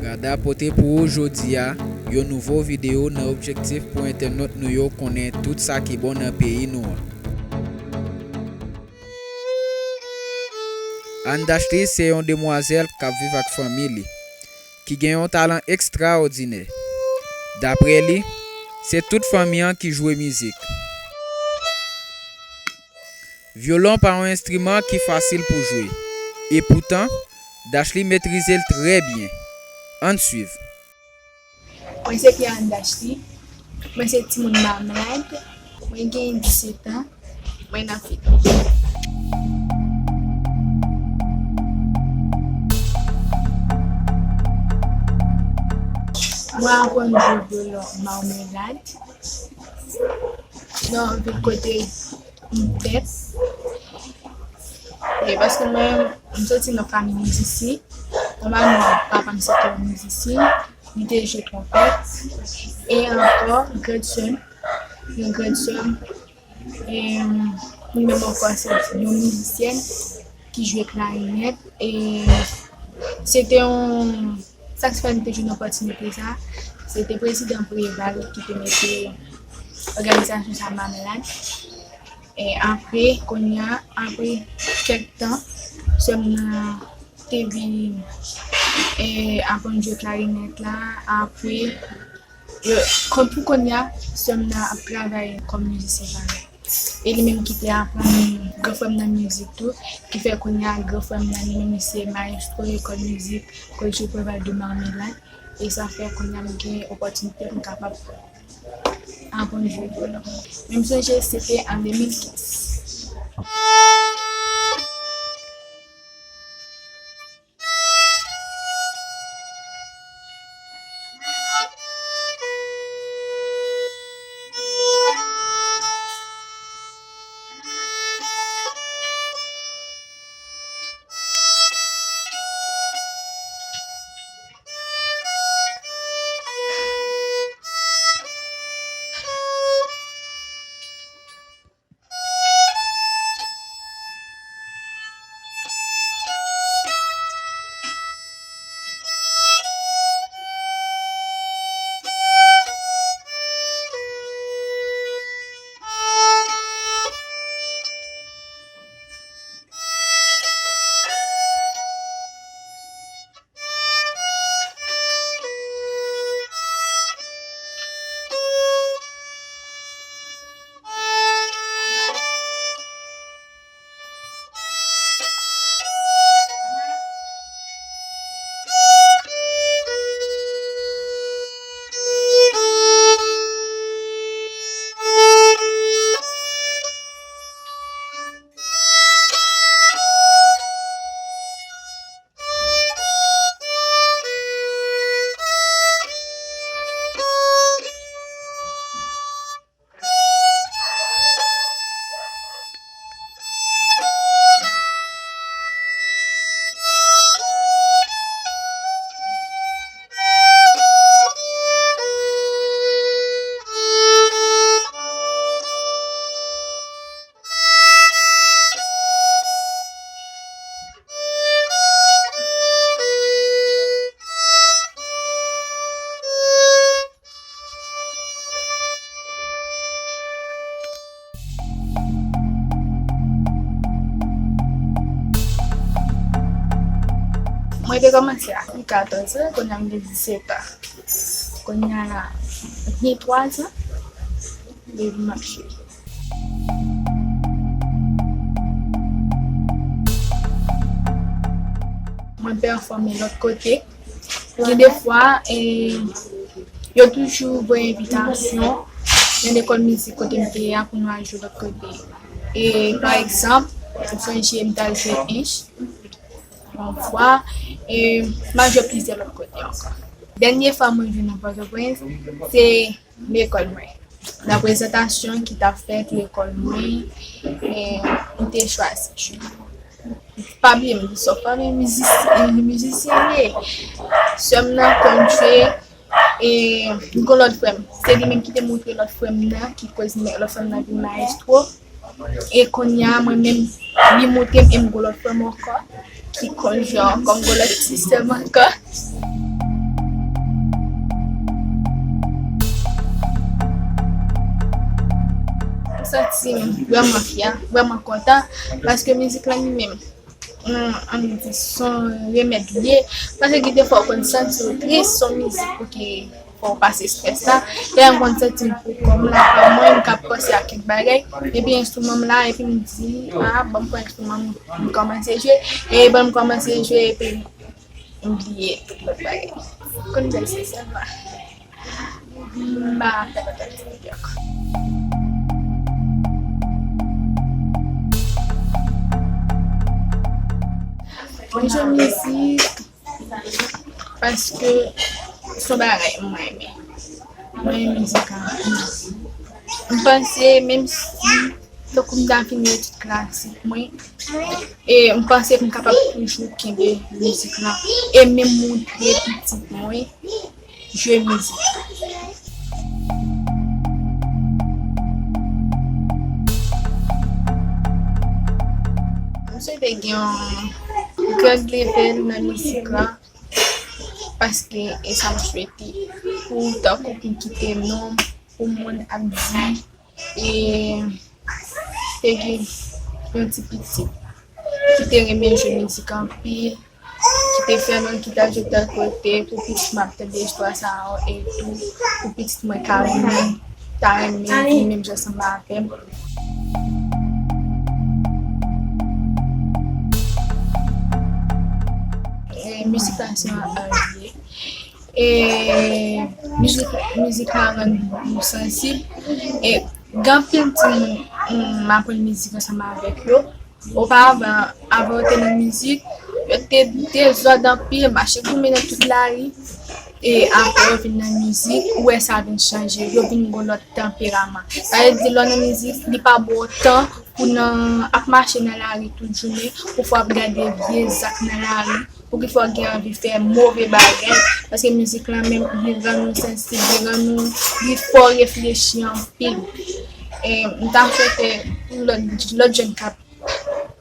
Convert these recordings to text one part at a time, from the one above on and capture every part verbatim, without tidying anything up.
Ada pote pou ou jodi a yon nouvo videyo nan objektif pou entènot nou yo konnen tout sa ki bon nan peyi nou an. Ann Dashley se yon demwazèl k ap viv ak fanmi li, ki gen yon talan ekstraòdinè. Dapre li, se tout fanmi an ki jwe mizik. Vyolon pa yon enstriman ki fasil pou jwe, epoutan, Dashley metrize l trè byen. Ann swiv. Mwen se Pierre Anne Dashley. Mwen se timoun Marmelade. Mwen gen disèt an. Mwen nan Fedon. Mwen aprann jwe vyolon Marmelade nan vil kote m fèt. E paske mwen, m soti nan fanmi mizisyen. Nòmalman, papa m se te yon mizisyen. Li te jwe twonpèt. E ankò, grandsè m, yon grandsè m, e, li menm ankò, se yon mizisyèn ki jwe klarinèt. E se te yon, sa k fè m te jwenn opòtinite sa, se te prezidan Preval ki te mete òganizasyon sa, Marmelade. E apre, kounye a, apre kèk tan, sè m nan te vin, e, aprann jwe klarinèt la. Apre, yo, kon, pou kounye a, sè m nan ap travay kòm mizisyen parèy. E li menm ki te aprann gran frè m nan mizik tou, ki fè kounye a, gran frè m nan, li menm, li se mayestwo lekòl mizik Collège Préval de Marmelade. E sa fè kounye a m gen opòtinite pou m kapab aprann jwe vyolon. Men m sonje se te an de mil kenz. Mwen te kòmanse a katòz an, kounye a m gen disèt an. Kounye a la, m gen twa zan depi m ap jwe. Mwen pèfòme lòt kote. Gen de fwa, e, yo toujou voye envitasyon nan lekòl mizik kote m te ye a pou nou al jwe lòt kote. E, pa egzanp, m sonje m t al jwe Ench yon fwa, e, m al jwe plizyè lòt kote ankò. Dènye fwa mwen jwe nan Pòtoprens, se lekòl mwen. Nan prezantasyon ki t ap fèt lekòl mwen, e, m te chwazi jwe. Pa bliye m di sa, fanmi mizisyen, mizisyen m ye. Sè m nan konn jwe, e, m gon lòt frè m. Se li menm ki te montre lòt frè m nan, ki koz lòt frè m nan vin mayestwo. E kounye a, mwen menm, li montre m, e m gon lòt frè m ankò, ki konn jwe ankò, m gon lòt ti sè m ankò. Santi m vrèman fyè, vrèman kontan, paske mizik lan li menm, yon, ann di, se yon remèd li ye, paske gen de fwa ou konn santi w tris, se yon mizik pou ki fè w pase estrès la. Lè m konn santi m pou kò m la, pa mwen, m ka panse a kèk bagay, epi enstriman m la, epi m di, a, ban m pran enstriman m, m kòmanse jwe, e ban m kòmanse jwe, epi m bliye tout lòt bagay. Konn bèl se sèlman. M pa fè lòt aktivite ankò. Mwen jwe mizik paske se yon bagay mwen renmen. Mwen renmen mizik anpil. M panse, menm si tankou m ta fin etid klasik mwen, e m panse m kapab toujou kenbe mizik lan e menm montre pitit mwen jwe mizik. M swete gen yon grand level nan mizik lan, paske e sa m swete pou tankou pou kite non m, pou moun ap di, e te gen yon ti pitit ki te renmen jwe mizik anpil, ki te fè non l, ki t al jwe tèl kote, pou pitit mwen ap tande istwa sa yo, e tou pou pitit mwen ka renmen, ta renmen vin menm jan ansanm avè m. E mizik la se yon art li ye. E mizik, mizik la rann nou sansib. E gen anpil timoun, mm, m aprann mizik ansanm avèk yo. Oparavan, avan yo te nan mizik, yo te dezòd anpil, mache goumen nan tout lari. E apre yo vin nan mizik, ou wè sa vin chanje, yo vin gon lòt tanperaman. Sa vle di, lè w nan mizik, li pa ba w tan pou nan ap mache nan lari tout jounen, pou fè w ap gade vye zak nan lari, pou ki fè w gen anvi fè move bagay, paske mizik lan menm, li rann nou sansib, li rann nou, li fè w reflechi anpil. E m ta swete pou lòt, lòt jèn k ap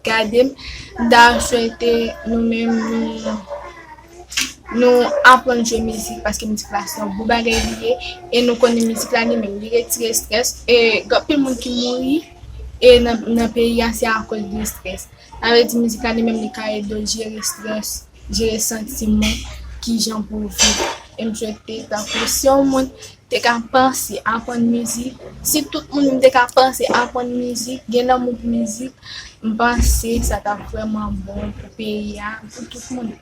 gade m, m ta swete nou menm, nou, nou aprann jwe mizik, paske mizik la se yon bon bagay li ye, e nou konnen mizik la li menm, li retire estrès, e gen anpil moun ki mouri, e nan, nan peyi a, se akoz de estrès. Sa vle di mizik la li menm, li ka ede w jere estrès, jere santiman, kijan pou w viv. E m swete tankou si yon moun te ka panse aprann mizik, si tout moun te ka panse aprann mizik, gen lanmou pou mizik, m panse sa t ap vrèman bon pou peyi a, pou tout moun.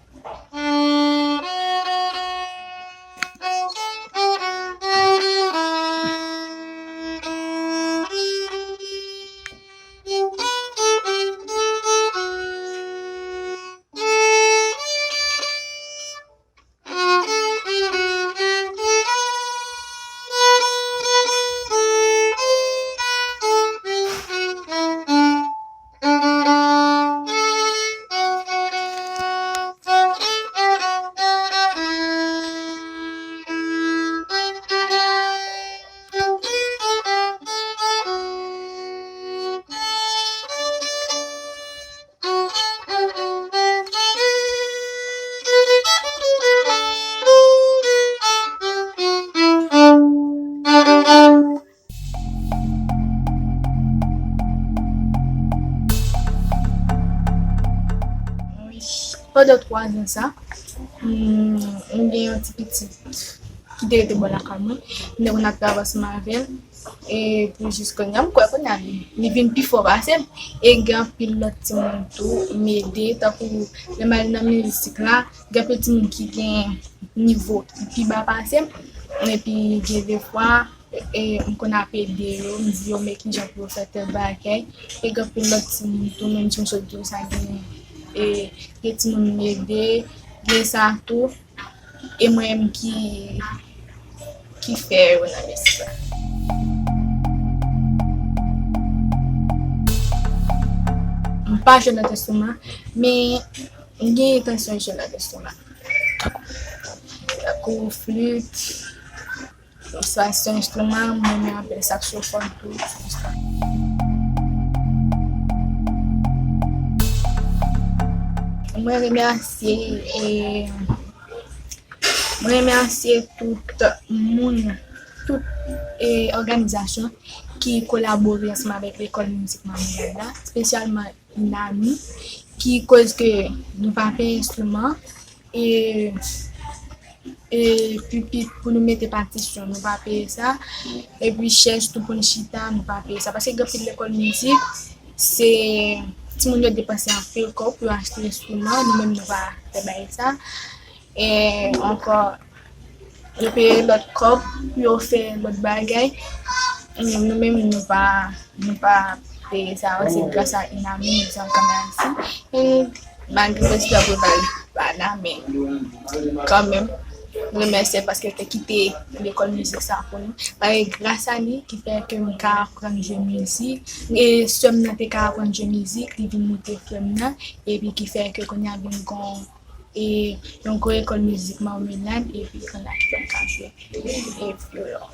Pandan twa zan sa, m, m gen yon ti pitit ki te rete bò lakay mwen. M te konn ap travay ansanm avè l. E pou jis kounye a, m kwè kounye a li, li vin pi fò pase m. E gen anpil lòt timoun tou m ede, tankou lè m al nan mizik la, gen anpil timoun ki gen nivo ki pi ba pase m. Epi gen de fwa, e, m konn ap ede yo, m di yo men kijan pou yo fè tèl bagay. E gen anpil lòt timoun tou, menm jan m sot di w sa, gen, e, gen timoun m ede, gen sa tou. E mwen menm ki, ki fè yo nan mizik la. M pa jwe lòt enstriman, men m gen entansyon jwe lòt enstriman. Tankou flit, sa se yon enstriman, mwen renmen anpil saksofòn tou. Mwen remèsye, e, mwen remèsye tout moun, tout, e, òganizasyon ki kolabore ansanm avèk lekòl mizik Mamelad la, espesyalman Inami, ki koz ke nou pa peye enstriman, e, e pipit pou nou mete patisyon, nou pa peye sa, epi chèz tou pou n chita, nou pa peye sa, paske gen anpil lekòl mizik, se timoun yo depanse anpil kòb pou yo achte enstriman, nou menm nou pa fè bagay sa. E ankò, yo peye lòt kòb pou yo fè lòt bagay. Nou menm, nou pa, nou pa peye sa yo. Se gras a Inami, nou te ansanm Ayiti. E malgre prezidan Preval pa la, men kanmenm, remèsye l paske l te kite lekòl mizik sa pou nou. Paske gras a li ki fè ke m ka aprann jwe mizik. E sè m nan te ka aprann jwe mizik, li vin moute frè m nan, epi ki fè ke kounye a vin gon e yon gwo lekòl mizik Mamelad, epi kounye a ki fè m ka jwe e vyolon.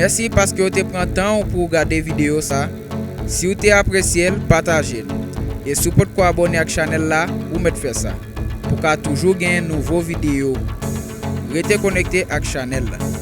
Mèsi paske w te pran tan w pou w gade videyo sa. Si w te apresye l, pataje l. E si w potko abòne ak chanèl la, ou mèt fè sa. Pou w ka toujou genyen nouvo videyo. Rete konekte ak chanèl la.